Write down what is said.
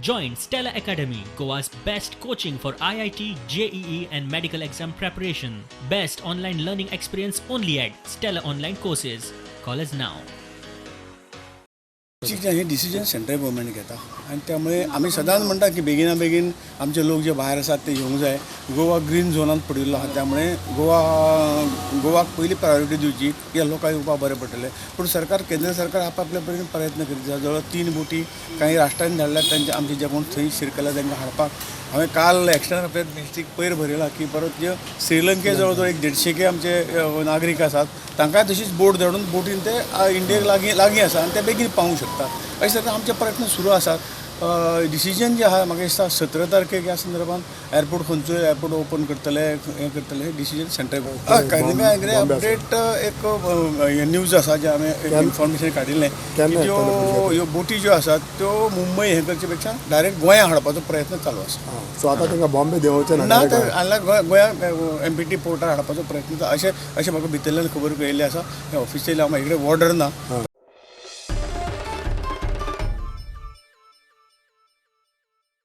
Join Stella Academy, Goa's best coaching for IIT, JEE, and medical exam preparation. Best online learning experience only at Stella Online Courses. Call us now. हे decision central government घेता आनी त्यामुळे आमी सदांच म्हणटा की बेगिना बेगीन आमचे लोक जे भायर आसात ते येवंक जाय. गोवा ग्रीन झोनांत पडिल्लो आहा, त्यामुळे गोवाक पयली प्रायोरिटी दिवची की लोकांक येवपाक बरें पडटलें. पूण सरकार, केंद्र सरकार आपआपल्या परीन प्रयत्न करीत आसा. जवळ तीन बोटी काही राष्ट्रांनी धाडल्यात, तांचे आमचे जे कोण थंय शिरकल्या तांकां हाडपाक. हांवें काल एक्सटर्नल अफेर्स मिनिस्ट्रीक पयर बरयलां की परत जे श्रीलंके जवळ जवळ एक 150 आमचे नागरीक आसात, तांकांय तशीच बोट धाडून बोटीन ते इंडियेक लागीं लागीं आसा आनी ते बेगीन पावूंक शकता. अशें तरेन आमचे प्रयत्न सुरू आसात. डिसिजन जे आहा, म्हाका दिसता 17 तारखेक ह्या संदर्भात एअरपोर्ट, खंयचोय एअरपोर्ट ओपन करतले, हें करतले, हें डिसिजन सेंट्रल. कांय अपडेट एक न्यूज आसा जे हांवें इन्फॉर्मेशन काडिल्लें की ज्यो ह्यो बोटी ज्यो आसात त्यो मुंबय हें करचे पेक्षा डायरेक्ट गोंया हाडपाचो प्रयत्न चालू आसा. सो आतां तांकां बॉम्बे देंवोवचें ना? ना, तर हांगा गोंया एमपीटी पोर्टार हाडपाचो प्रयत्न, अशें अशें म्हाका भितरल्यान खबर कळिल्ली आसा. ऑफिशियली आमकां इकडे ऑर्डर ना.